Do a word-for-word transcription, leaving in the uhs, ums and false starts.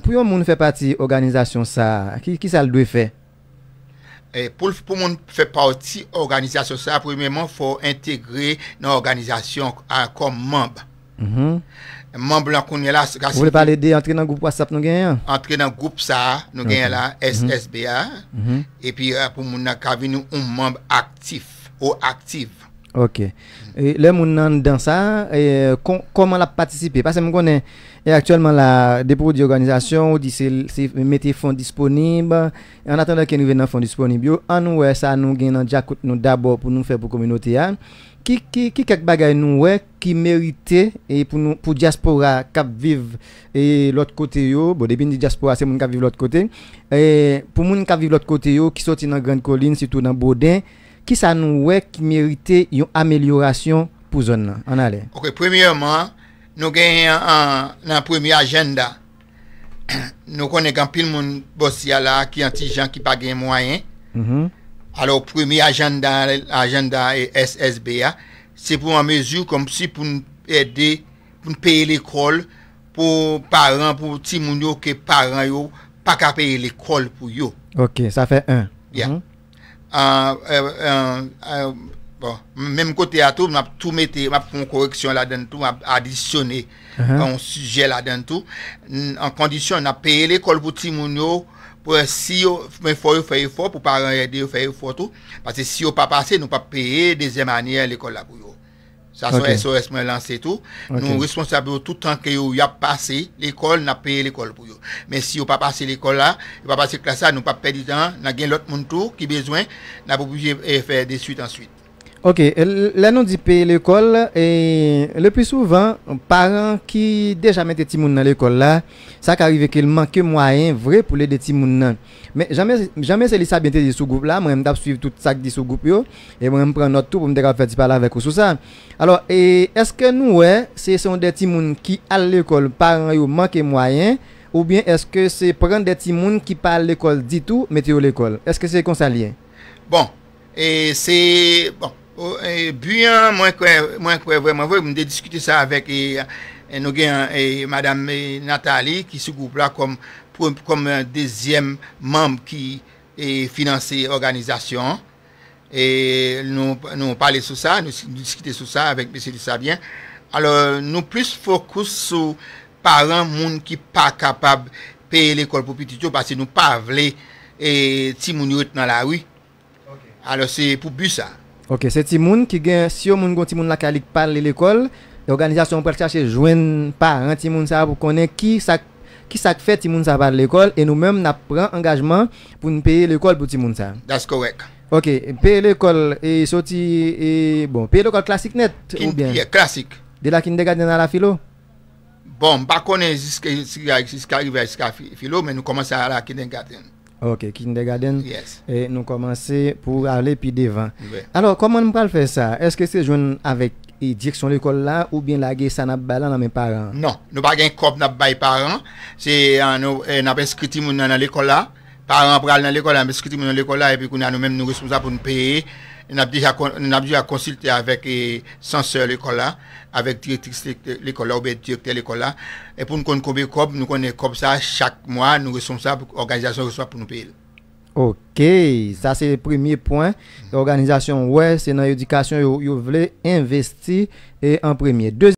pou yon moun fè pati òganizasyon sa a, ki, ki sa l dwe fè? E pou, pou moun fè pati òganizasyon sa a, premyèman, fò w entegre nan òganizasyon a kòm manb. Mhm. Manb lan kounye a la, se ka Ou vle pale de antre nan gwoup WhatsApp nou genyen an? Antre nan gwoup sa a nou genyen Ok. la, Mhm. S S B A. Mhm. Epi, eh, pou moun nan ka vin yon manb aktif, ou aktif. Ok. E lè moun nan anndan sa, e, kon-, kòman l ap patisipe? Paske m konnen, e aktyèlman la, depi w di òganizasyon, ou di se, se mete fon disponib. An atandan ke n rive nan fon disponib yo, ann wè sa nou gen nan djakout nou dabò pou nou fè pou kominote a. Ki, ki, ki kèk bagay nou wè ki merite e pou nou, pou dyaspora k ap viv e lòt kote yo, bon, depi n di dyaspora, se moun k ap viv lòt kote, e pou moun k ap viv lòt kote yo, ki soti nan Grand Kolin, sitou nan Boden, ki sa nou wè ki merite yon amelyorasyon pou zòn nan? Ann ale. Ok, premyèman, nou genyen an, nan premye ajanda, nou konnen gen anpil moun bò si a la ki an ti jan ki pa gen mwayen. Mhm. Alò, premye ajanda, ajanda e S S B a, se pou an mezi kòmsi pou n ede, pou n peye lekòl pou paran, pou timoun yo ke paran yo pa ka peye lekòl pou yo. Ok, sa fè en. Yeah. Mhm. Ah, eh, eh, eh, bon, menm kote a tou, m ap tou mete, m ap fè yon koreksyon ladan tou, m ap adisyone Ahan. yon sijè ladan tou. N-, an kondisyon, n ap peye lekòl pou timoun yo, pou si yo, men fò yo fè efò, pou paran yo ede yo fè efò tou. Paske si yo pa pase, nou p ap peye dezyèm ane lekòl la pou yo. Sa se Ok. yon S O S mwen lanse tou. Ok. Nou responsab yo toutan ke yo y ap pase lekòl, n ap peye lekòl pou yo. Men si yo pa pase lekòl la, yo pa pase klas la, nou p ap pèdi tan, n a gen lòt moun tou ki bezwen, n ap oblije, eh, fè de swit an swit. Ok, e l-, lè nou di peye lekòl, e, le pli souvan, paran ki deja mete timoun nan lekòl la, sa ka rive ke l manke mwayen vre pou l ede timoun nan. Men, Jan Mes-, Jan Meselis sa byen te di sou gwoup la, mwen, m t ap swiv tout sa k di sou gwoup yo, e mwen, m pran nòt tou pou m te kapab fè ti pale avèk ou sou sa. Alò, e, èske nou wè se, se yon de timoun ki al lekòl, paran yo manke mwayen, oubyen èske se pran de timoun ki pa al lekòl ditou, mete yo lekòl? Èske se konsa l ye? Bon, e se, bon, o, e, bi an, mwen kwè, mwen kwè vrèman vre, m te diskite sa avèk, e, e, nou gen, e, madam, e, Nathalie, ki sou gwoup la kòm, pre-, kòm, e, dezyèm manm ki, e, finanse òganizasyon an. E nou, nou pale sou sa, nou si-, nou diskite sou sa avèk mesye Desabien. Alò, nou plis fokis sou paran moun ki pa kapab peye lekòl pou pitit yo, paske nou pa vle, e, timoun yo ret nan lari. Alò, se pou bi sa. Ok, se timoun ki gen, si yon moun gen yon timoun lakay li k pa al lekòl, òganizasyon an pral chache jwenn paran timoun sa a pou konnen ki sa, ki sa k fè timoun sa a pa al lekòl, e nou menm, n ap pran angajman pou n peye lekòl pou timoun sa a. That's correct. Ok, peye lekòl, e soti, e, bon, peye lekòl klasik nèt, Kin-, oubyen? Yeah, klasik. De la kindergarten a la filo? Bon, m pa konnen jiska, jiska, jiska rive a jiska fi-, filo, men nou kòmanse a la kindergarten. Ok, kindergarten. Yes. E nou kòmanse pou ale pi devan. Wi. Alò, kòman n pral fè sa? Èske se jwenn avèk, e, direksyon lekòl la oubyen lage sa n ap bay la nan men paran an? Non, nou pa gen kòb n ap bay paran. Se, a, nou, e, n ap enskri timoun nan nan lekòl la. Paran an pral nan lekòl la, n ap enskri timoun nan lekòl la, epi kounye a nou menm nou responsab pou n peye. N ap deja kon-, n ap deja konsilte avèk, e, sansè lekòl la, avèk direktris lek-, lekòl la oubyen direktè lekòl la. E pou n konn konbyen kòb, nou konnen kòb sa, chak mwa, nou responsab, òganizasyon responsab pou nou peye l. Ok, sa se premye pwen. Òganizasyon wè, se nan edikasyon yo, yo vle envesti, e, an premye. Dezyèm